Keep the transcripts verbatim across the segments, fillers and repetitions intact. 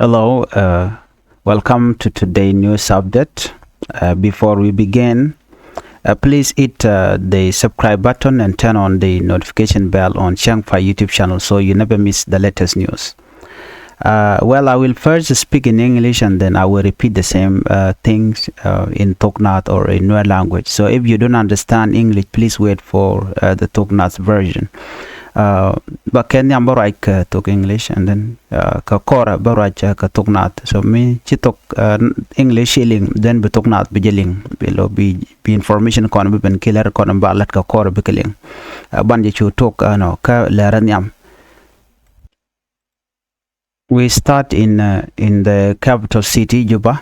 Hello, uh, welcome to today news update. Uh, before we begin, uh, please hit uh, the subscribe button and turn on the notification bell on Chiang Fai YouTube channel so you never miss the latest news. Uh, well, I will first speak in English and then I will repeat the same uh, things uh, in Thok Nath or in Nuer language. So if you don't understand English, please wait for uh, the Thok Nath version. Uh, but can you Thok English and then uh, ka kɔrɛ bä ruac uh, ka Thok Nath. So mi ci Thok uh, English ci liŋ, then bi Thok Nath bi jɛ liŋ. Bi lo bi, bi information kɔn bi ben clear kɔn ba lät ka kɔrɛ bi kɛ liŋ. Uh, ban jɛ cu Thok uh, no, kä lɛrɛ nhiam. We start in uh, in the capital city, Juba.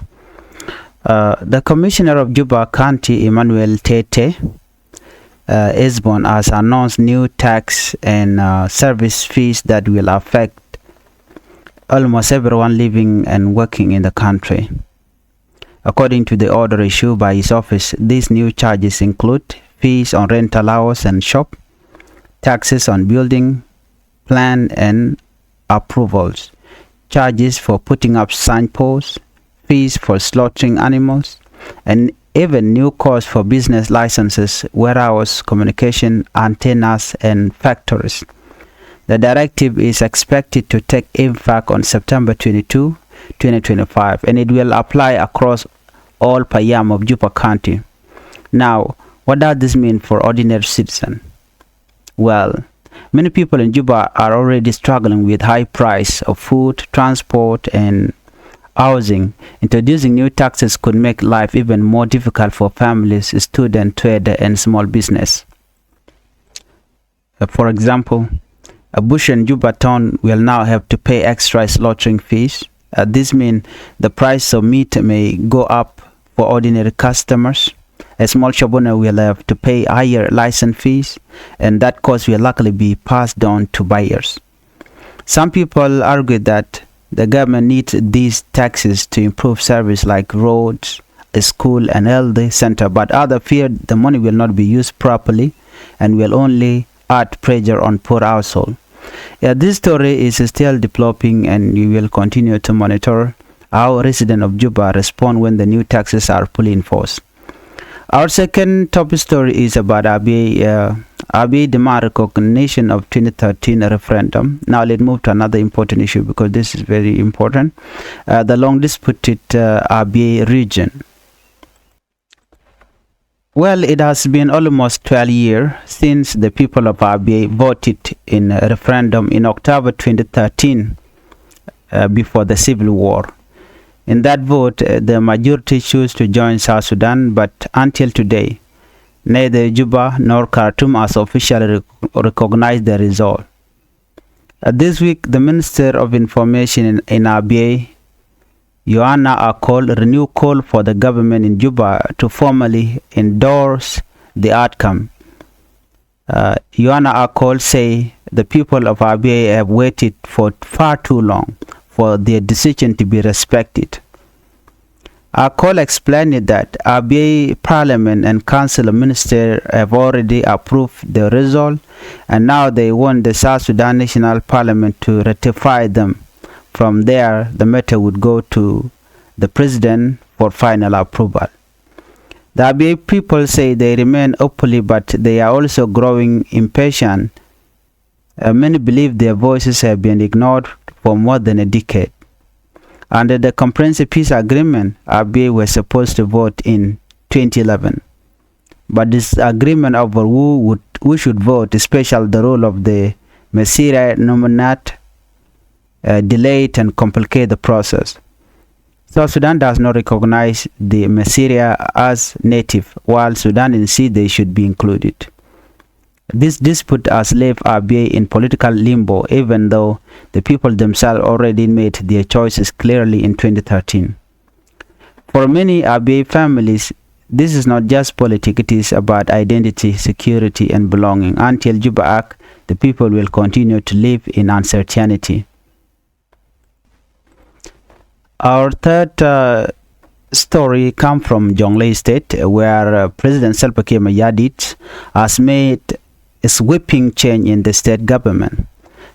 Uh, the commissioner of Juba County, Emmanuel Tete uh, Esbon, has announced new tax and uh, service fees that will affect almost everyone living and working in the country. According to the order issued by his office, these new charges include fees on rental house and shop, taxes on building, plan and approvals, charges for putting up signposts, fees for slaughtering animals, and even new costs for business licenses, warehouse, communication, antennas, and factories. The directive is expected to take effect on September twenty-two, twenty twenty-five, and it will apply across all payam of Juba County. Now, what does this mean for ordinary citizen? Well, many people in Juba are already struggling with high price of food, transport, and housing. Introducing new taxes could make life even more difficult for families, students, traders, and small business. Uh, for example, a butcher in Juba town will now have to pay extra slaughtering fees. Uh, this means the price of meat may go up for ordinary customers. A small shop owner will have to pay higher license fees, and that cost will likely be passed on to buyers. Some people argue that the government needs these taxes to improve service like roads, school, and health center, but others fear the money will not be used properly and will only add pressure on poor household. Yeah, this story is still developing, and we will continue to monitor how residents of Juba respond when the new taxes are fully enforced. Our second top story is about Abyei, uh, Abyei demand recognition of twenty thirteen referendum. Now let's move to another important issue because this is very important. Uh, the long disputed uh, Abyei region. Well, it has been almost twelve years since the people of Abyei voted in a referendum in October twenty thirteen uh, before the civil war. In that vote, uh, the majority chose to join South Sudan, but until today, neither Juba nor Khartoum has officially rec- recognized the result. Uh, this week, the Minister of Information in, in Abyei, Yohanna Akol, renewed call for the government in Juba to formally endorse the outcome. Uh, Yohanna Akol say the people of Abyei have waited for far too long for their decision to be respected. Akol explained that Abyei Parliament and Council of Ministers have already approved the result, and now they want the South Sudan National Parliament to ratify them. From there, the matter would go to the president for final approval. The Abyei people say they remain hopeful, but they are also growing impatient. Uh, many believe their voices have been ignored for more than a decade. Under the Comprehensive Peace Agreement, Abyei were supposed to vote in twenty eleven. But disagreement over who would, who should vote, especially the role of the Masira nominate, uh, delayed and complicate the process. South Sudan does not recognize the Masira as native, while Sudan insists they should be included. This dispute has left Abyei in political limbo, even though the people themselves already made their choices clearly in twenty thirteen. For many Abyei families, this is not just politics, it is about identity, security, and belonging. Until Juba Act, the people will continue to live in uncertainty. Our third uh, story comes from Jonglei State, where uh, President Salva Kiir Mayardit has made a sweeping change in the state government.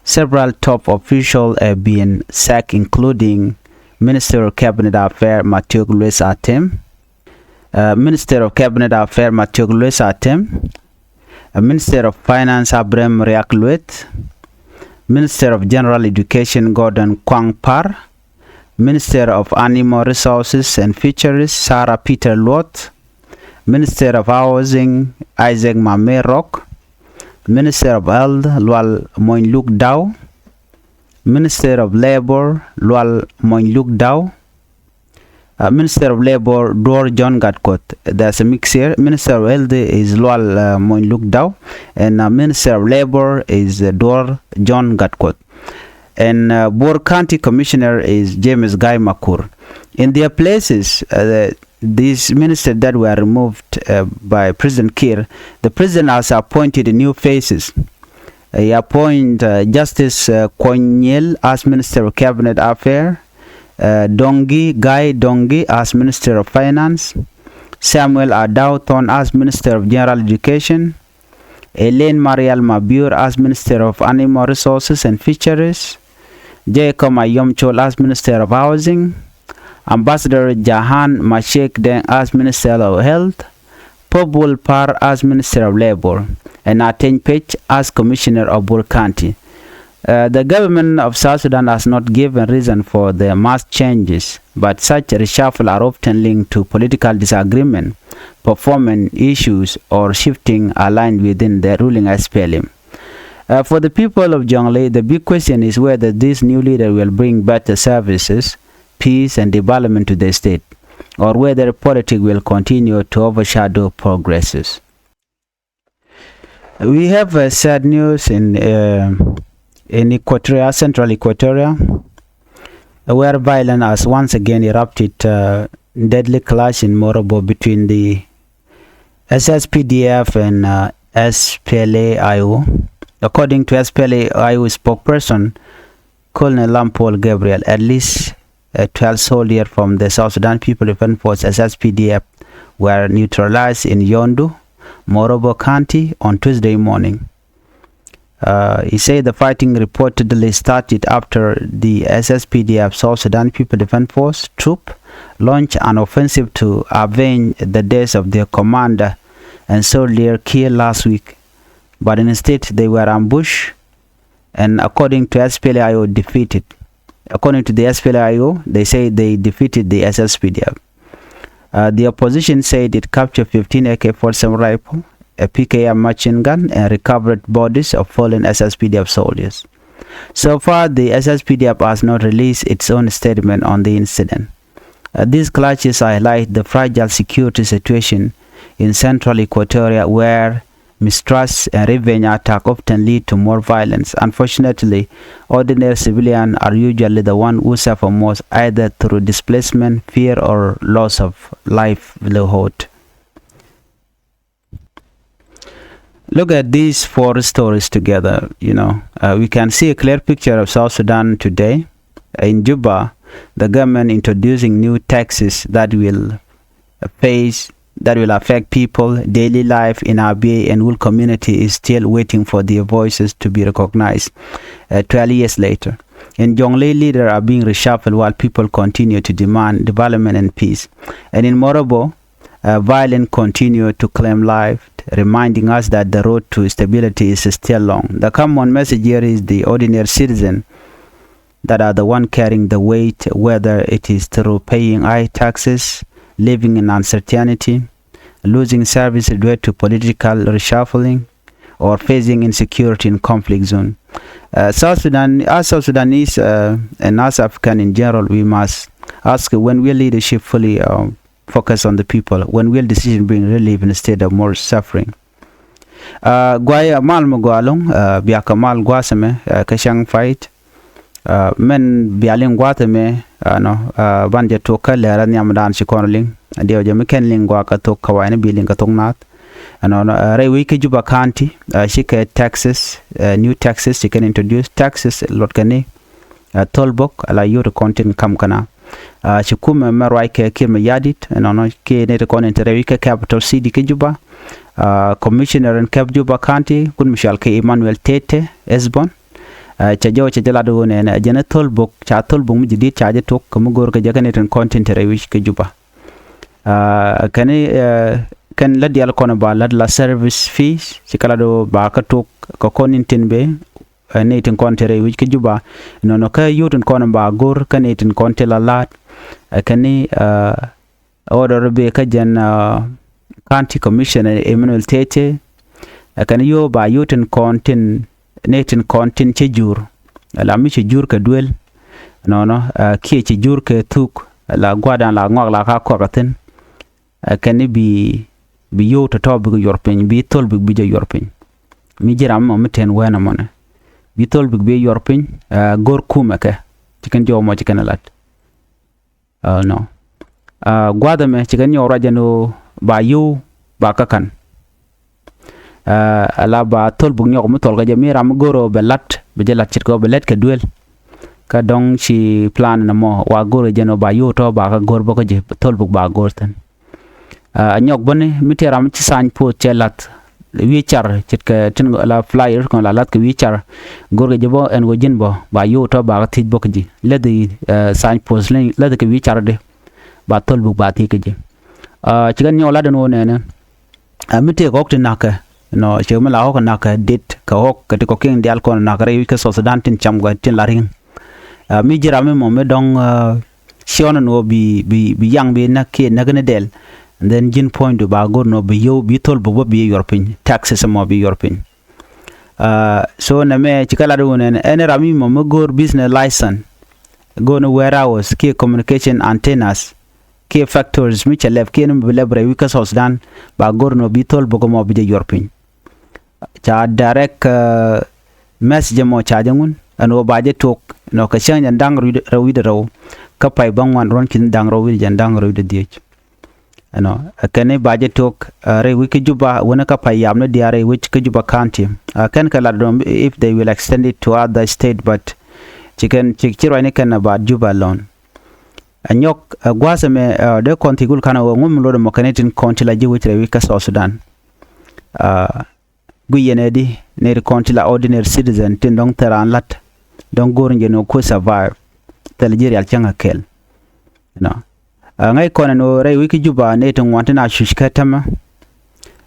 Several top officials have been sacked, including Minister of Cabinet Affairs Matiok Lueth Atem, uh, Minister of Cabinet Affairs Matiok Lueth Atem, uh, Minister of Finance Abraham Riak Lueth, Minister of General Education Gordon Kwang Par, Minister of Animal Resources and Fisheries Sarah Peter Luot, Minister of Housing Isaac Mamerok, Minister of Health Lual Moinluk Dau, Minister of Labor Lual Moinluk Dau, uh, Minister of Labor Duor John Gatkuoth. There's a mix here. Minister of Health is Lual uh, Moinluk Dau, and uh, Minister of Labor is uh, Duor John Gatkuoth. And uh, Bor County Commissioner is James Guy Makur. In their places, uh, these ministers that were removed uh, by President Kiir, the president has appointed new faces. He appoint uh, Justice uh, Kuonyel as Minister of Cabinet Affairs, uh, Dongi Guy Dongi as Minister of Finance, Samuel Adau Thon as Minister of General Education, Elaine Marial Mabior as Minister of Animal Resources and Fisheries, Jacob Ayom Chol as Minister of Housing, Ambassador Jahan Mashek Deng as Minister of Health, Pobul Par as Minister of Labor, and Ateny Page as Commissioner of Bor County. Uh, the government of South Sudan has not given reason for the mass changes, but such reshuffle are often linked to political disagreement, performance issues, or shifting aligned within the ruling S P L M. Uh, for the people of Jonglei, the big question is whether this new leader will bring better services, peace, and development to the state, or whether politics will continue to overshadow progresses. We have uh, sad news in uh, in Equatoria, Central Equatoria, where violence has once again erupted. Uh, deadly clash in Morobo between the S S P D F and uh, S P L A I O. According to S P L A I O spokesperson Colonel Lampol Gabriel, at least uh, twelve soldiers from the South Sudan People Defense Force, S S P D F, were neutralized in Yondu, Morobo County, on Tuesday morning. Uh, he said the fighting reportedly started after the S S P D F, South Sudan People Defense Force, troop launched an offensive to avenge the death of their commander and soldier killed last week. But instead, they were ambushed and, according to S P L A I O, defeated. According to the S P L A I O, they say they defeated the S S P D F. Uh, the opposition said it captured fifteen A K forty-seven rifle, a P K M machine gun, and recovered bodies of fallen S S P D F soldiers. So far, the S S P D F has not released its own statement on the incident. Uh, these clashes highlight the fragile security situation in central Equatoria, where mistrust and revenge attack often lead to more violence. Unfortunately, ordinary civilians are usually the ones who suffer most, either through displacement, fear, or loss of livelihood. Look at these four stories together. You know, uh, we can see a clear picture of South Sudan today. In Juba, the government introducing new taxes that will face that will affect people daily life in Abyei and Wul community is still waiting for their voices to be recognized. Uh, twelve years later, in Jonglei, leaders are being reshuffled while people continue to demand development and peace. And in Morobo, uh, violence continue to claim life, reminding us that the road to stability is still long. The common message here is the ordinary citizen that are the one carrying the weight, whether it is through paying high taxes, living in uncertainty, losing service due to political reshuffling, or facing insecurity in conflict zone. Uh, South Sudan, as South Sudanese uh, and as African in general, we must ask, when will leadership fully uh, focus on the people? When will decision bring relief instead of more suffering? Uh, guay, uh, mal mi gua lung, uh, biak mal gua seme, uh, ke chang fight. Uh, men bialing gua teme, uh, no, uh, ban je tok ka lera niam dan chi kon ling. Dio je mi ken ling gua ka tok ka wai ni bi ling ka tok nat. Uh, no, no, uh, rei wi ke Juba County, uh, chi ke taxes, uh, new taxes chi ken introduce taxes lot kani. Uh, tolbok ala yuri kontin kam kana. Uh, chi kume me ruai ke kir me yadit, uh, no, no, ke ne te kon intere wi ke capital city ke Juba. Uh, commissioner in cap Juba County, kun Michel ke Emmanuel Tete Esbon. Ɛ, cɛ jɔw cɛ jɛ lat ɣöö nɛnɛ ɛ jɛn ɛ thöl bok, ca thöl bok mi jɛ di̱t ca jɛ tok kɛ mi go̱o̱r kɛ jɛ kɛ ni tin kɔn tin te rɛy wi̱c kɛ Juba. Ɛ, kɛn i̱, ɛ, kɛn lät diaal kɔn ba lät la service fees, ci kɛ lat ɣöö ba kä tok kɛ kɔn in tin bee, ɛ, ni tin kɔn te rɛy wi̱c kɛ Juba. Nɔnɔ kä yio̱w tin kɔn ba go̱o̱r kä ni tin kɔn te la la̱a̱t. Ɛ, kɛn i̱, ɛ, order bee kä jɛn, ɛ, County Commissioner Emmanuel Tete. Ɛ, kɛn yio̱w ba yio̱w tin kɔn tin, ni tin kɔn tin cɛ jur. Ɛ, la mi cɛ jur kɛ duel. Nɔnɔ, ɛ, kiɛ cɛ jur kɛ thuk. Ɛ, la gua̱dan la ŋɔak la ka kɔak ɛ thi̱n. Ɛ, kɛn i̱ bi, bi yio̱w tɔ̱tɔ̱ bikɛ yuɔr piny, bi thöl bik bi jɛ yuɔr piny. Mi ji̱ ram mɔ mi ten wɛn ɛmɔnɛ. Bi thöl bik bi yuɔr piny, ɛ, go̱r kumɛ kɛ. Ci kɛn jɔw mɔ ci kɛn ɛ lat. Ɛ, nɔ. Ɛ, gua̱a̱th ɛmɛ ci kɛn nyɔk ruac ɛn ɣöö ba yio̱w ba kä ka̱n. Ɛ, ala ba thöl buk nyɔk mi thɔl kä jɛ mi ram mi go̱r ɣöö bɛ la̱t, bɛ jɛ la̱t ce̱tkɛ ɣöö bɛ lät kɛ duel. Kä dɔ̱ŋ ci plan ɛn ɛmɔ wa go̱r ɣöö jɛn ɣöö ba yio̱w tɔ̱ ba kä go̱r bä kä ji̱, thöl buk ba go̱r thi̱n. Ɛ, nyɔk bäni mi tëë ram ci signpost cɛ la̱th wi̱i̱ car ce̱tkɛ tin la flyer kɔn la la̱th kɛ wi̱i̱ car. Go̱r kɛ ji̱ bä ɛn ɣöö ji̱n bä ba yio̱w tɔ̱ ba kä thiec bä kä ji̱. Läthi, ɛ, signpost läthi kɛ wi̱i̱ car di. Ba thöl buk ba thiec kä ji̱. Ɛ, ci kɛn nyɔk lat ɛn ɣöö nɛnɛ. Ɛ, mi tëë kɛ ɣɔ̱k ti na̱kɛ. Nɔ, ci mi la ɣɔ̱k na̱kɛ det kɛ ɣɔ̱k kɛ ti kɔ̱kiɛn diaal kɔn na̱kɛ rɛy wi̱c kä South Sudan tin cam kɛ tin la ri̱ŋ. Ɛ, mi ji̱ ram mi mɔ mi dɔ̱ŋ, ɛ, ciɔn ɛn ɣöö bi, bi, bi yaŋ bi näk kiɛ näk ni dɛl. And then ji̱n puɔ̱nydu ba go̱r nɔ bi yio̱w bi thöl buk bä bi yuɔr piny. Taxes ɛmɔ bi yuɔr piny. Ɛ, so nɛmɛ ci kɛ lat wun ɛn, ɛn ram mi mɔ mi go̱r business license. Go̱r ni warehouse kiɛ communication antennas. Kiɛ factories mi cɛ lɛp kiɛ ni mi bi lɛp rɛy wi̱c kä South Sudan. Ba go̱r nɔ bi thöl buk ɛmɔ bi jɛ yuɔr piny. Ca direct, ɛ, message mɔ ca jɛ ŋun ɛn ɣöö ba jɛ tok nɔ kɛ cäŋ jɛn da̱ŋ rɛw wi̱cdɛ rɛw kä pay bä ŋuan ruɔ̱n ki̱n da̱ŋ rɛw wi̱cdɛ jɛn da̱ŋ rɛw wi̱cdɛ dhiec. Ɛnɔ, ɛ, kɛn i̱ ba jɛ tok, ɛ, rɛy wi̱c kä Juba wänä kä pay yam ni diaal rɛy wi̱c kä Juba County. Ɛ, kɛn kɛ lat dɔm if they will extend it to other state, but ci kɛn ci, ci ruacni kɛn about Juba alone. Ɛ, nyɔk, ɛ, gua̱a̱th ɛmɛ, ɛ, dee kɔn thi̱k wul ka̱n ɛ ɣöö ŋu mi luɔt ɛmɔ kɛn i̱ tin kɔn ti la ji̱ wec rɛy wi̱c kä South Sudan. Ɛ, guiyɛ nɛ di nɛy ti kɔn ti la ordinary citizen tin dɔ̱ŋ thil raan la̱t dɔ̱ŋ go̱o̱r in jɛ ni wä kuäär survive. Thil ji̱ rial cäŋ a kɛl. Nɔ, ɛ, ŋäc kɔn ɛn ɣöö rɛy wi̱c kä Juba nɛy ti ŋuan tin a cuc kä tämɛ.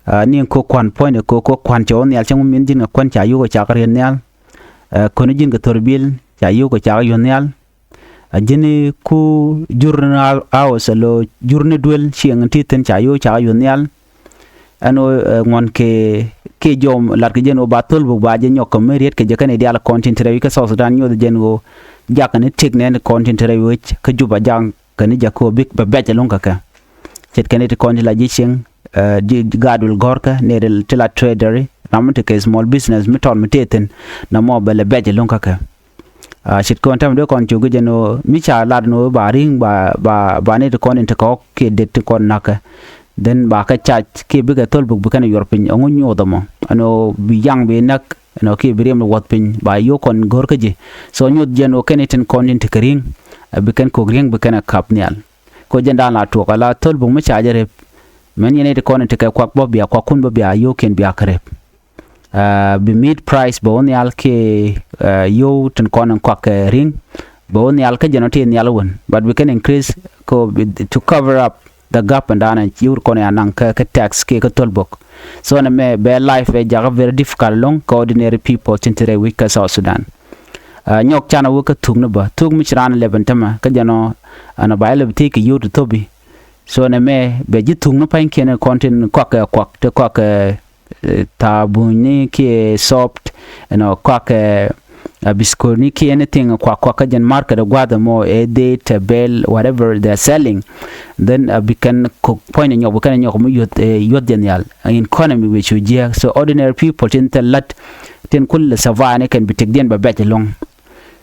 Ɛ, ni in ko̱ kua̱n puɔ̱nydɛ ko̱ ko̱ kua̱n cɛ wä nhial cäŋ mi min ji̱n kɛ kuän ca yuk ɛ ca kɛ riet nhial. Ɛ, ko̱n ji̱n kɛ thor bil ca yuk ɛ ca kɛ yuɔ̱th nhial. A ji̱n ku jur ni a-, house alo jur ni duel cieŋ ti thi̱n ca yo̱o̱ ca yuɔ̱th nhial. Ɛn ɣöö, ɛ, ŋuɔ̱n kɛ, kɛ jɔw lat kɛ jɛn ɣöö ba thöl buk ba jɛ nyɔk kɛ mi riet kɛ jɛ kɛn i̱ diaal kɔn tin te rɛy wi̱c kä South Sudan nyoth jɛn ɣöö jak kɛn i̱ tëk nɛn kɔn tin te rɛy wi̱c kä Juba jak kɛn i̱ jak kɛ ɣöö bik bɛ bɛc ɛlɔ̱ŋ kä kɛ. Ce̱tkɛ nɛy ti kɔn ti la ji̱ cieŋ, ɛ, di, di gaat duël gɔ̱rkä, nɛy ti la traderi, ram mi tekɛ small business mi tɔt mi tëë thi̱n, nɔmɔ bɛ lɛ bɛc ɛlɔ̱ŋ kä kɛ. Ɛ, ce̱tkɛ ɣän täämɛ dee kɔn cuk kɛ jɛn ɣöö mi ca lat ɛn ɣöö ba ri̱ŋ ba, ba, ba nɛy ti kɔn in tekɛ ɣɔ̱k kiɛ det ti kɔn na̱kɛ. Then ba kɛ cac kiɛ bikɛ thöl buk bi kɛn ɛ yuɔr piny ɛŋu nyoth ɛmɔ. Ɛn ɣöö bi yaŋ bi näk, ɛn ɣöö kiɛ bi riɛm bi wuɔ̱th piny, ba yio̱w kɔn go̱r kä ji̱. So nyoth jɛn ɣöö kɛn i̱ tin kɔn in tekɛ ri̱ŋ, ɛ, bi kɛn kok ri̱ŋ bi kɛn ɛ kap nhial. Kɛ ɣöö jɛn da̱a̱n la tuɔɔk ala thöl buk mi ca jɛ rep. Mɛn yɛn i̱ ti kɔn in tekɛ kuak bä bia, kuakun bä bia, yio̱wkiɛn bia kɛ rep. Ɛ, bi meat price bɛ wä nhial kiɛ, ɛ, yio̱w tin kɔn in kuak kɛ ri̱ŋ bɛ wä nhial kä jɛn ɔ ti nhial wän. But bi kɛn increase kɛ ɣöö bi, to cover up the gap in da̱a̱n in yio̱w kɔn in a naŋ kä, kä tax kiɛ kä thöl buk. So nɛmɛ bɛ life bɛ jakä very difficult ɛlɔ̱ŋ kä ordinary people tin te rɛy wi̱c kä South Sudan. Ɛ, nyɔk canɛ wä kä thuk ni bä. Thuk mi ci raan lɛp ɛn tämɛ. Kä jɛn ɔ, ɛn ɔ ba ilɛ bi thiec kɛ yio̱w ti thopi. So nɛmɛ, bɛ ji̱ thuk ni pa̱nykiɛn kɔn tin kuak kɛ kuak, ti kuak kɛ, ɛ, thabunyni kiɛ soft, ɛn ɔ kuak kɛ, ɛ, biskotni kiɛ anything kuak kuak kä jɛn market ɛ gua̱a̱th ɛmɔ, ɛ, dee tɛ bɛl, whatever they are selling. Then, ɛ, bi kɛn kok puɔ̱ny ni nyɔk, bi kɛn nyɔk mi yuɔth, ɛ, yuɔth jɛ nhial. Economy bɛ cu jiääk. So ordinary people tin thil la̱t, tin kul survive ni kɛn bi tëkdiɛn bɛ bɛc ɛlɔ̱ŋ.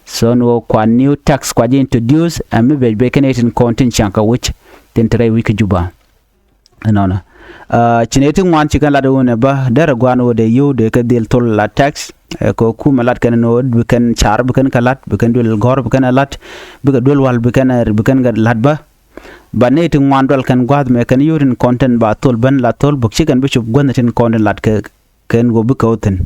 So ni wä kua new tax kua ji̱ introduce, ɛ, mi bɛc bɛ kɛn i̱ tin kɔn tin ca̱ŋ kɛ wi̱c, tin te rɛy wi̱c kä Juba. Ɛnɔnɔ. Ɛ, ci nɛy ti ŋuan ci kɛn lat wun ɛ bä, derɛ gua̱a̱n wä dee yio̱w dee kɛ dhil thol la tax, ɛ, kɛ kumɛ lat kɛn ni wä bi kɛn car bi kɛn kɛ lat, bi kɛn duël gɔ̱r bi kɛn ɛ lat, bikɛ duël wal bi kɛn ɛ, bi kɛn kɛ lat bä. But nɛy ti ŋuan dual kɛn gua̱a̱th mɛ kɛn yio̱w tin kɔn tin ba thol ben la thol buk ci kɛn bi cop guänh tin kɔn tin lat kɛ kɛn ɣöö bikɛ wä thi̱n.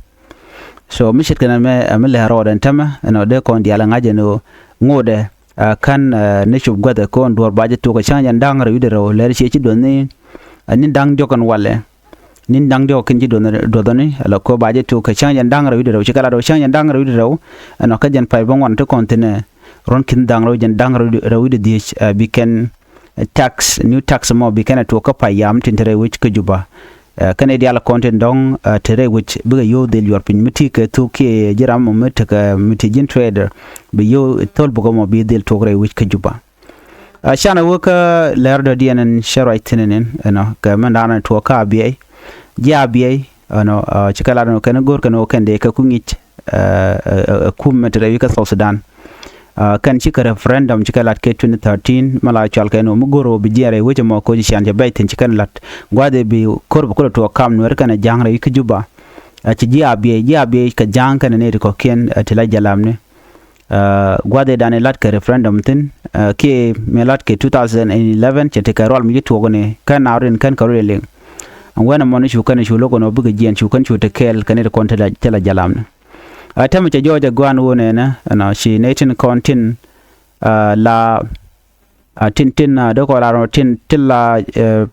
So mi ce̱tkɛ nɛmɛ ɛ mi lɛr rɔɔdɛ ɛn täämɛ ɛnɔ dee kɔn diaal ɛ ŋa̱c ɛn ɣöö ŋotdɛ ɛ ka̱n ɛ ni cop guäthɛ kɔn duɔ̱ɔ̱r ba jɛ tuɔk ɛ cäŋ jɛn da̱ŋ rɛw wi̱cdɛ rɛw lɛr ciɛ ci duɔ̱thni. Ɛ ni̱n da̱ŋ diɔ̱k ɛn walɛ, ni̱n da̱ŋ diɔ̱k kɛn ci duɔ̱thni, duɔ̱thni ala kɔ ba jɛ tuɔk ɛ cäŋ jɛn da̱ŋ rɛw wi̱cdɛ rɛw, ci kɛ lat ɛ cäŋ jɛn da̱ŋ rɛw wi̱cdɛ rɛw ɛnɔ kä jɛn pay bä ŋuan ti kɔn thi̱n ɛ ruɔ̱n ki̱n da̱ŋ rɛw jɛn da̱ŋ rɛw wi̱cdɛ dhiec ɛ bi kɛn tax, new tax mɔ bi kɛn ɛ tuɔk kä pay yam tin te rɛy wec kä Juba. Ɛ kɛn i̱ diaal kɔn tin dɔ̱ŋ ɛ te rɛy wec bikɛ yio̱w dhil yuɔr piny mi ti kɛ thuk kiɛ ji̱ ram mɔ mi tekɛ mi ti ji̱n trader bi yio̱w thol bukɛ mɔ bi dhil tuɔk rɛy wec kä Juba. Ɛ canɛ wä kä lɛr dɔ̱diɛn ɛn cä ruac thi̱n ɛn ɛnɔ kɛ mɛn da̱a̱n ɛ tuɔk kä Abiɛy, ji̱ Abiɛy ɛnɔ ɛ ci kɛ lat ɛnɔ kɛn go̱r kɛn ɣöö kɛn dee kɛ ku ŋic ɛ ɛ ɛ kum mɛ te rɛy wec kä South Sudan. Ɛ kɛn cikɛ referendum cikɛ lat kɛ twenty thirteen mɛ la cual kɛn ɣöö mi go̱r ɣöö bi jiɛɛn rɛy wec ɛmɔ koci cian cɛ bɛc thi̱n ci kɛn lat gua̱th ɛ bi ko̱r bi kulɛ tuɔɔk kam Nuɛr kɛnɛ ja̱a̱ŋ rɛy wec kä Juba. Ɛ ci ji̱ Abiɛy, ji̱ Abiɛy kɛ ja̱a̱ŋ kɛnɛ nɛy ti kɔ̱kiɛn ɛ ti la jalamni. Ɛ gua̱th ɛ dan ɛ lat kɛ referendum thi̱n ɛ kiɛ mi lat kɛ two thousand and eleven cɛ ti kɛ rual mi ci tuɔɔk ni kɛn na rɔ̱ in kɛn kɛ rɔ̱ in liŋ. Ɛn wen ɛmɔ ni cu kɛn cu lo̱k ɛn ɣöö bikɛ jiɛɛn cu kɛn cu te kɛɛl kɛ nɛy ti kɔn ti la, ti la jalamni. Ɛ täämɛ cɛ jɔɔc ɛ gua̱a̱n wun ɛnɛ ɛnɔ ci nɛy tin kɔn tin ɛ la ɛ tin tin ɛ dee kɔ la rɔ tin tin la ɛ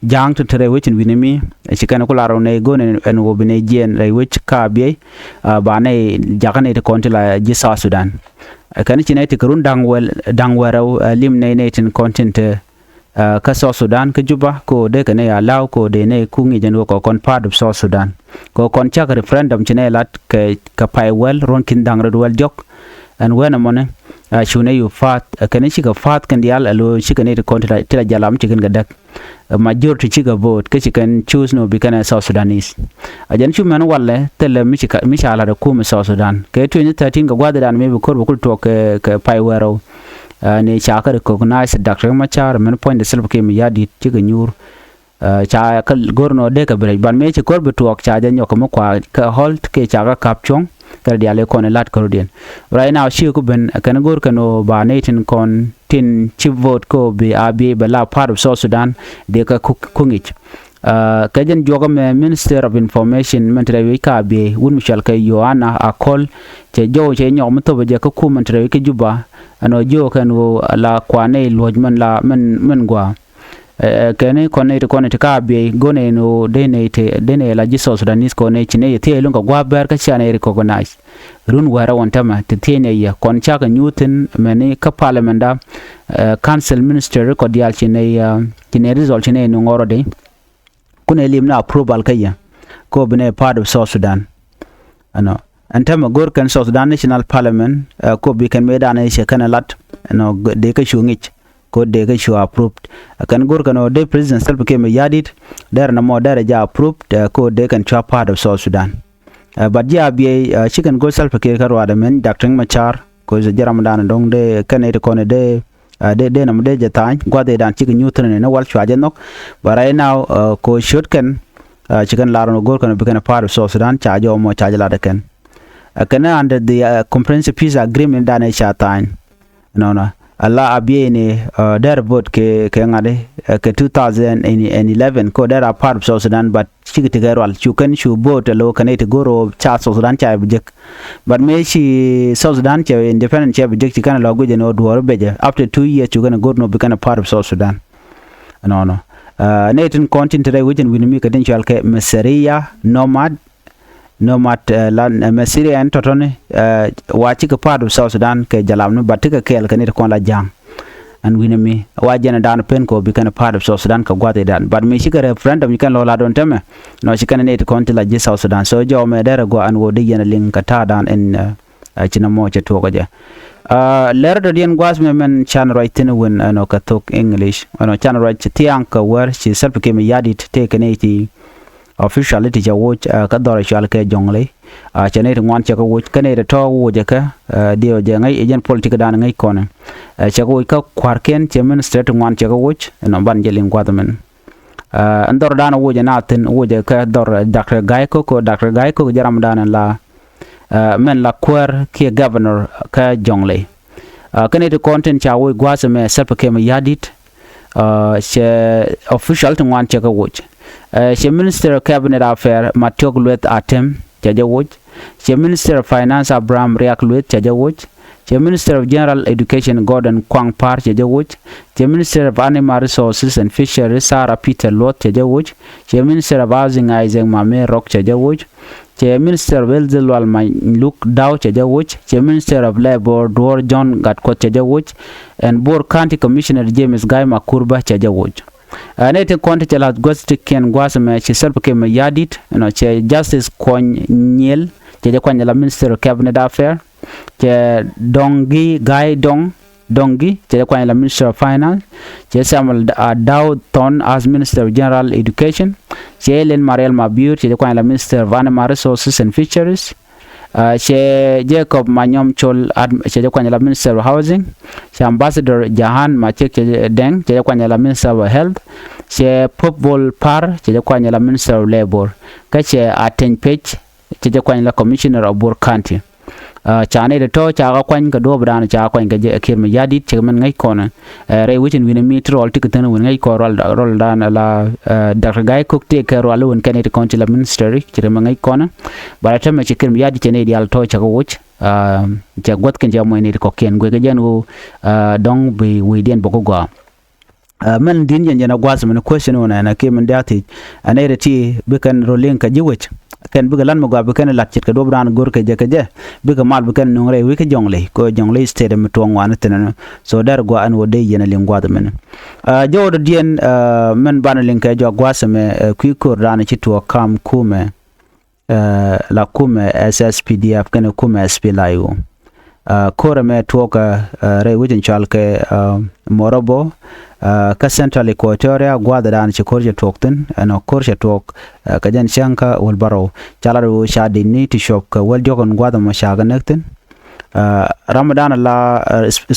ja̱a̱ŋ tin te rɛy wec in wi̱ni mi ɛ ci kɛn ku la rɔ nɛy go̱o̱n ɛn ɣöö bi nɛy jiɛɛn rɛy wec kä Abiɛy ɛ ba nɛy jakä nɛy ti kɔn ti la ji̱ South Sudan. Ɛ kɛn ci nɛy ti kɛ run da̱ŋ wɛl da̱ŋ wɛl rɛw ɛ lim nɛy nɛy tin kɔn tin te ɛ kä South Sudan kä Juba kɛ ɣöö dee kɛ nɛy a la̱w kɛ ɣöö dee nɛy ku ŋi̱c ɛn ɣöö kɛ kɔn part of South Sudan. Kɛ ɣöö kɔn cakɛ referendum ci nɛy lat kɛ kɛ pay wɛl ruɔ̱n ki̱n da̱ŋ rɛw wɛl diɔ̱k. Ɛn wen ɛmɔni ɛ cu nɛy yu pa̱a̱th ɛ kɛn cikɛ pa̱a̱th kɛn diaal ɛ lo̱ cikɛ nɛy ti kɔn ti la, ti la jalam ci kɛn kɛ däk. Ɛ majority cikɛ vote kä ci kɛn choose ni ɣöö bi kɛn ɛ South Sudanese. Ɛ jɛn cu mɛn walɛ thilɛ mi ci ka, mi ca lat ɛ kum ɛ South Sudan kɛ twenty thirteen kɛ gua̱thdan mëë bi ko̱r bi kul tuɔɔk kɛ, kɛ pay wɛl rɛw. Ɛ ni ca kɛ recognize Doctor Riek Machar mɛn puɔ̱nydɛ Salva Kiir Mayardit cikɛ nyuur. Ɛ ca kɛ go̱r nɔ dee kɛ bi rɛc ban mëë ci ko̱r bi tuɔɔk ca jɛ nyɔk kɛ mi kua kɛ hold kɛ ca kɛ kap cuɔ̱ŋ. Kɛ rɛ diaal i̱ kɔn i̱ lat kärɔ̱diɛn. Right now ci ku ben kɛn go̱r kɛn ɣöö ba nɛy tin kɔn tin ci vote kɛ ɣöö bi Abiɛy bɛ la part of South Sudan dee kɛ ku, ku ŋi̱c. Ɛ kɛ jɛn juɔk ɛmɛ Minister of Information mɛn ti rɛy wec kä Abiɛy wut mi cɔal kɛ Yohana Akol cɛ jɔw cɛ nyɔk mi thop ɛ jɛ kä kum mɛn ti rɛy wec kä Juba. Ɛn ɣöö jiök kɛn ɣöö la kua nɛy luɔ̱c mɛn la mɛn, mɛn gua̱a̱. Ɛ kɛn i̱ kɔn nɛy ti kɔn i̱ ti kä Abiɛy go̱n ɛn ɣöö dee nɛy ti dee nɛy la ji̱ South Sudanese kɔn i̱ ci nɛy i̱ thiec luŋ kɛ gua̱a̱p bɛr kä cia nɛy recognize. Run wɛrä wän tämɛ ti thiec nɛy yɛ kɔn cakɛ nyuuthin mɛn i̱ kä parliament da. Ɛ council minister kɔ diaal ci nɛy ɛ ci nɛy result ci nɛy ni ŋɔr ɔ dee. Kun ɛ lim ni approval kä yɛ kɔ bi nɛy part of South Sudan. Ɛnɔ ɛn täämɛ go̱r kɛn South Sudan National Parliament ɛ kɔ bi kɛn mëëdan ɛ cɛ kɛn ɛ lat ɛnɔ dee kä cu ŋic. Kɔ dee kä cu approved ɛ kɛn go̱r kɛn ɔ dee President Salva Kiir Mayardit dɛr nɔmɔ dɛr ɛ jɛ approved ɛ kɔ dee kɛn cua part of South Sudan. Ɛ but ji̱ Abiɛy ɛ ci kɛn go̱r Salva Kiir kä ruaadɛ mɛn Doctor Riek Machar kɔ jɛ ram dan dɔ̱ŋ dee kɛn ɛ ti kɔn ɛ dee Ɛ dee dee nɔmɔ dee jɛ tha̱a̱ny gua̱th ëëdan cikɛ nyuuth thi̱n ni wal cua jɛ nhɔk. But right now ɛ kɔ ciöt kɛn ɛ ci kɛn lar nɔ go̱r kɛn bi kɛn part of South Sudan ca jɔw mɔ ca jɛ lat ɛ kɛn. Ɛ kɛn under the ɛ comprehensive peace agreement dan ɛ ca tha̱a̱ny. Nɔnɔ ala Abiɛy ni ɛ dɛr vote kɛ kɛ ŋa̱t ɛ kɛ two thousand and eleven kɔ dɛr a part of South Sudan but cikɛ tekɛ rual cu kɛn cu bo̱o̱t ɛ lo̱ kɛn iti go̱r ɣöö ca South Sudan ca bi jek. But mëë ci South Sudan cɛ independent cɛ bi jek ci kɛn lɔ guic ɛn ɣöö duɔ̱ɔ̱r bɛcɛ after two years cu kɛn go̱r nɔ bi kɛn part of South Sudan. Nɔnɔ ɛ nɛy tin kɔn tin te rɛy wec ɛn wi̱n mi kɛ tin cual kɛ Masiriya nomad. Nomad ɛ la Masiriya ɛn tɔ̱tɔ̱ni ɛ wa cikɛ part of South Sudan kɛ jalamni but tikɛ kɛɛl kɛ nɛy ti kɔn la ja̱a̱ŋ. Ɛn wi̱nɛ mi wa jɛn ɛ da̱a̱n pen kɔ bi kɛn part of South Sudan kɛ gua̱th ëëdan but mi cikɛ referendum ci kɛn lɔ la dɔn tɛmɛ. Nɔ ci kɛn nɛy ti kɔn ti la ji̱ South Sudan so jɔw mɛ dɛr ɛ gua̱a̱ ɛn ɣöö dee yɛn ɛ liŋ kɛ ta̱a̱dan ɛn ɛ ci nɔmɔ cɛ tuɔɔk ɛ jɛ. Ɛ lɛr dɔ̱diɛn gua̱a̱th mɛ mɛn can ruac thi̱n wën ɛnɔ kɛ thok English ɛnɔ can ruac thia̱a̱ŋ kɛ wäär ci Salva Kiir Mayardit tëëkɛ nɛy ti official ti cɛ woc ɛ kä dhɔr cual kɛ Jonglei. Ɛ cɛ nɛy ti ŋuan cɛ kɛ woc kä nɛy ti tɔ̱ woc ɛ kɛ ɛ diɛw jɛ ŋäc ɛ jɛn politik dan ŋäc kɔn ɛ cɛ kɛ woc kä kua̱rkiɛn cɛ minister ti ŋuan cɛ kɛ woc ɛnɔ ban jɛ liŋ gua̱th mɛn. Ɛ ɛn dhɔr dan woc ɛ na thi̱n woc ɛ kɛ dhɔr Doctor Gai Kok kɛ Doctor Gai Kok jɛ ram dan ɛn la ɛ mɛn la kuäär kiɛ governor kä Jonglei. Ɛ kɛn iti kɔn tin ca woc gua̱a̱th ɛmɛ Salva Kiir Mayardit. Ɛ cɛ official ti ŋuan cɛ kɛ woc. Ɛ cɛ Minister of Cabinet Affair Matiok Lueth Atem. cɛ jɛ woc. Cɛ Minister of Finance Abraham Riak Lueth cɛ jɛ woc. Cɛ Minister of General Education Gordon Kuang Par cɛ jɛ woc. Cɛ Minister of Animal Resources and Fisheries Sarah Peter Luoth cɛ jɛ woc. Cɛ Minister of Housing Isaac Mame Rok cɛ jɛ woc. Cɛ Minister of Health Lual Manyluck Daw cɛ jɛ woc. Cɛ Minister of Labor Duor John Gatkuoth cɛ jɛ woc. And Bor County Commissioner James Gai Makurba cɛ jɛ woc. Ɛ nɛy tin kɔn ti cɛ la̱th guäth ti kiɛn gua̱a̱th ɛmɛ ci Salva Kiir Mayardit, you know, cɛ Justice Kuɔny Nyiel cɛ jɛ kuany la Minister of Cabinet Affair. Cɛ Dɔŋgi Gai Dɔŋ Dɔŋgi cɛ jɛ kuany la Minister of Finance. Cɛ Samuel Adau Thon as Minister of General Education. Cɛ Ellen Mariel Mabior cɛ jɛ kuany la Minister of Animal Resources and Fisheries. Cɛ Jacob Manyɔm Col cɛ jɛ kuany la Minister of Housing. Cɛ Ambassador Jahan Macek cɛ jɛ Deng cɛ jɛ kuany la Minister of Health. Cɛ Pop Bol Par cɛ jɛ kuany la Minister of Labor. Kä cɛ Ateny Pec cɛ jɛ kuany la Commissioner of Bor County. Ca nɛy tɔ̱tɔ̱ ca kɛ kuany kɛ duɔ̱ɔ̱p dan ca kɛ kuany kɛ jɛ Kiir Mayardit cɛ kɛ mɛn ŋäc kɔn. Rɛy wecin wi̱n mi ti rɔl ti kɛ thin wi̱n ŋäc kɔn rɔl rɔl dan la Doctor Gai Kok tëë kɛ rɔal wi̱n kɛn nɛy ti kɔn ti la ministry ci rɛ mɛ ŋäc kɔn. Ba la tämɛ ci Kiir Mayardit cɛ nɛy diaal tɔ̱ cɛ kɛ woc. Cɛ guäth kɛn cɛ mɔc nɛy ti kɔ̱kiɛn guic kɛ jɛn ɣöö dɔ̱ŋ bi wecdiɛn bä kɛ gɔaa. Mɛn di̱n jɛn jɛn a gua̱a̱th mɛn question wun ɛn a kiɛ mɛn dia̱a̱ thiec. Ɛn ɛ rɛ ti bi kɛn rɔ liŋ kɛ ji̱ wec kɛn bikɛ lan mi gɔaa bi kɛn lat ce̱tkɛ duɔ̱p raan go̱r kɛ jɛ kɛ jɛ. Bikɛ mal bi kɛn nuŋ rɛy wi̱i̱ kä Jɔŋley kɛ Jɔŋley state mi tuɔ̱ŋ ŋuan thi̱n ɛn. So dɛr gɔaa ɛn wä dee yɛn a liŋ gua̱a̱th mɛn. Jɔwdɛ diɛn mɛn banɛ liŋ kɛ jɔak gua̱a̱th mɛ kui̱ ko̱r raan ci tuɔɔk kam kumɛ. La kumɛ S S P D F kɛnɛ kumɛ S P L A I O. Ko̱r ɛmɛ tuɔɔk rɛy wec in cɔal kɛ Morobo kä Central Equatoria gua̱a̱th dan ci ko̱r cɛ tuɔɔk thi̱n ɛnɔ ko̱r cɛ tuɔɔk kɛ jɛn cäŋ kä wäl bärɔw. Ca lat ɣöö ca di̱cni ti cuɔp kɛ wäl diɔ̱k in gua̱a̱th ɛmɔ ca kɛ näk thi̱n. Ram dan la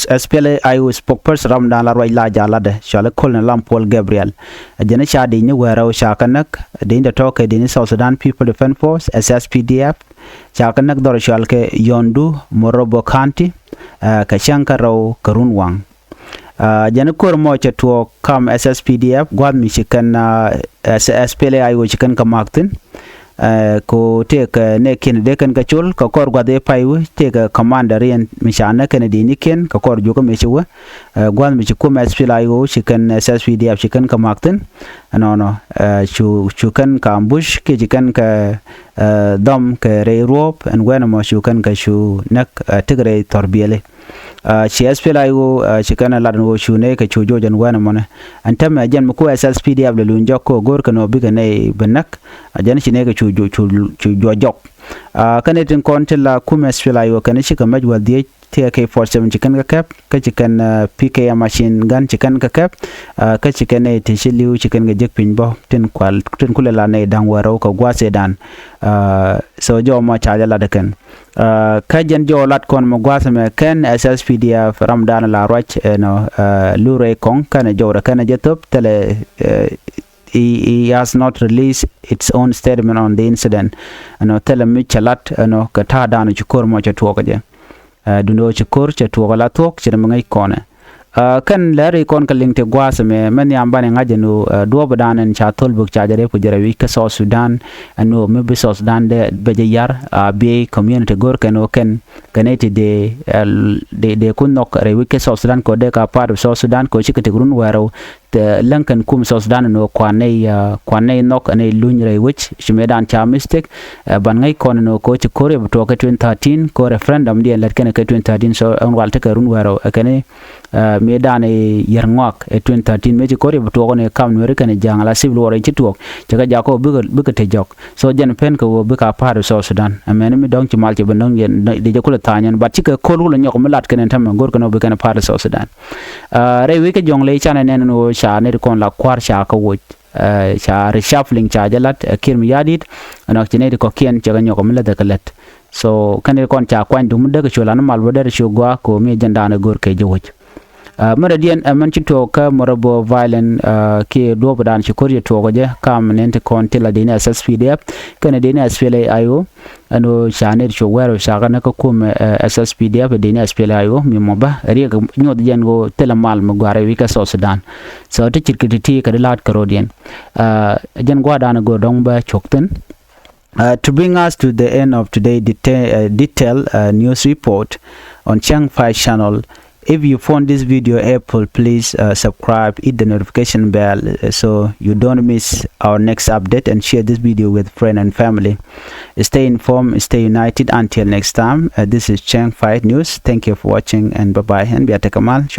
S P L A I O spokesperson ram dan la ruac la jaladɛ cɔal i̱ Colonel Lam Paul Gabriel. Jɛn i̱ ca di̱cni wäärä ɣöö ca kɛ näk di̱cni tɔ̱ kɛ di̱cni South Sudan People Defense Force, S S P D F. Ca kɛ näk dhɔr cɔal kɛ Yondu, Morobo County kɛ cäŋ kä rɛw kɛ run waŋ. Jɛn i̱ ko̱r mɔ cɛ tuɔɔk kam S S P D F gua̱a̱th mi ci kɛn S P L A I O ci kɛn kɛ ma̱a̱k thi̱n. Ko tëëkɛ nɛɛkiɛn dee kɛn kɛ col kɛ kɔr gua̱th ëë pay wee tëëkɛ commander yɛn mi ca näk kɛn di̱i̱nikiɛn kɛ kɔr jukä mëë ci wee. Gua̱th mi ci kumɛ S P L A I O ci kɛn S S P D F ci kɛn kɛ ma̱a̱k thi̱n. Ɛnɔnɔ cu cu kɛn kɛ ambush kiɛ ci kɛn kɛ dhɔm kɛ rɛy ruɔ̱ɔ̱p ɛn wɛn ɛmɔ cu kɛn kɛ cu näk. Tëk rɛy thɔr biɛli. Ci S P L A I O ci kɛn ɛ lat ɛn ɣöö cu nɛy kɛ cu juɔc ɛn wɛn ɛmɔnɛ. Ɛn täämɛ jɛn mi ku S S P D F lɛ luny jɔk kä go̱o̱r kɛn ɣöö bikɛ nɛy bi näk. Jɛn ci nɛy kɛ cu cu juɔc jɔk. Kä nɛy tin kɔn ti la kumɛ S P L A I O kɛn cikɛ mɛc wäl dhieec ti kɛ K forty seven ci kɛn kɛ kɛp kä ci kɛn P K M machine gun ci kɛn kɛ kɛp. Kä ci kɛn nɛy ti ci li̱w ci kɛn kɛ jek piny bä tin kual tin kulɛ la nɛy da̱ŋ wäl rɛw kɛ gua̱a̱th ëëdan. So jɔw mɔ ca jɛ lat ɛ kɛn. Kä jɛn jɔw lat kɔn mɛ gua̱a̱th mɛ kɛn S S P D F ram dan la ruac ɛnɔ lu rɛy kɔŋ kɛn jɔw rɛ kɛn jɛ thop thilɛ. He, he has not released its own statement on the incident. Ɛnɔ thilɛ mi cɛ lat ɛnɔ kɛ ta̱a̱ dan ci ko̱r mɔ cɛ tuɔɔk jɛ. Duundɛ ɣöö ci ko̱r cɛ tuɔɔk la thuɔ̱k ci rɛ mi ŋäc kɔnɛ. Kɛn lɛr i̱ kɔn kɛ liŋ ti gua̱a̱th ɛmɛ mɛ nhiam banɛ ŋa̱c ɛn ɣöö duɔ̱ɔ̱pdan ɛn ca thol bök ca jɛ rep kɛ jɛ rɛ wi̱c kä South Sudan. Ɛn ɣöö mi bi South Sudan dee bɛ jɛ ya̱r a biey community go̱r kɛn ɣöö kɛn kɛn i̱ ti dee dee kun nhɔk rɛy wi̱c kä South Sudan kɛ ɣöö dee ka part of South Sudan kɛ ɣöö cikɛ tek run wäl rɛw. Läŋ kɛn kum South Sudan ɛn ɣöö kuan nɛy kuan nɛy nhɔk ɛn nɛy luny rɛy wi̱c ci mëëdan ca mistake. Ban ŋäc kɔn ɛn ɣöö kɛ ɣöö ci ko̱r yɛ bi tuɔɔk kɛ twenty thirteen kɛ ɣöö referendum diɛn lät kɛn kɛ twenty thirteen so ɛn wal tekɛ run wäl rɛw ɛ kɛn i̱ mëëdan i̱ yɛr ŋɔak ɛ twenty thirteen mëë ci ko̱r yɛ bi tuɔɔk ni kam nueri kɛn ja̱a̱ŋ la civil war ci tuɔɔk. Cɛ kɛ jakä bikɛ bikɛ te jɔk. So jɛn pen kɛ ɣöö bikɛ a part of South Sudan ɛmɛn mi dɔ̱ŋ ci mal ci ben dɔ̱ŋ yɛn di jɛ kulɛ tha̱a̱ny ɛn but cikɛ ko̱l kulɛ nyɔk mi lat kɛn ɛn tämɛ go̱r kɛn ɣöö bikɛn a part of South Sudan. Rɛy wec kä Jɔŋley canɛ nɛn ɛn ɣöö ca nɛy ti kɔn la kua̱r ca kɛ woc. Ca reshuffling ca jɛ lat ɛ Kiir Mayardit. Ɛnɔ ci nɛy ti kɔ̱kiɛn cɛ kɛ nyɔk mi läth ɛ kɛ lät. So kɛn nɛy ti kɔn ca kuany dum mi däk cu lan mal bä dɛr cu gɔaa kɛ ɣöö mi jɛn da̱a̱n ɛ go̱r kɛ jɛ woc. Mɛn rɛdiɛn ɛmɛn ci tuɔɔk kä Morobo violent kiɛ duɔ̱ɔ̱pdan ci ko̱r cɛ tuɔɔk jɛ kam nɛn ti kɔn ti la dini S S P D F kɛnɛ dini S P L A I O. Ɛn ɣöö ca nɛy ti cu wɛɛr ɣöö ca kɛ näk kä kumɛ S S P D F dini S P L A I O mi mɔ bä riɛk nyuɔth jɛn ɣöö thilɛ mal mi gua̱a̱r ɛ wi̱c kä South Sudan. So ti cit kɛ ti ti kɛ di la̱a̱t kɛ ro̱diɛn. Jɛn gua̱a̱rdan ɛ go̱o̱r dɔ̱ŋ bä cuɔ̱k thi̱n. Uh, to bring us to the end of today deta- uh, detail uh, news report on Chiang Fight channel, if you found this video helpful, please uh, subscribe, hit the notification bell uh, so you don't miss our next update, and share this video with friend and family. Stay informed, stay united. Until next time, uh, this is Chiang Fight News. Thank you for watching, and bye bye, and bia tɛk kɛ mal.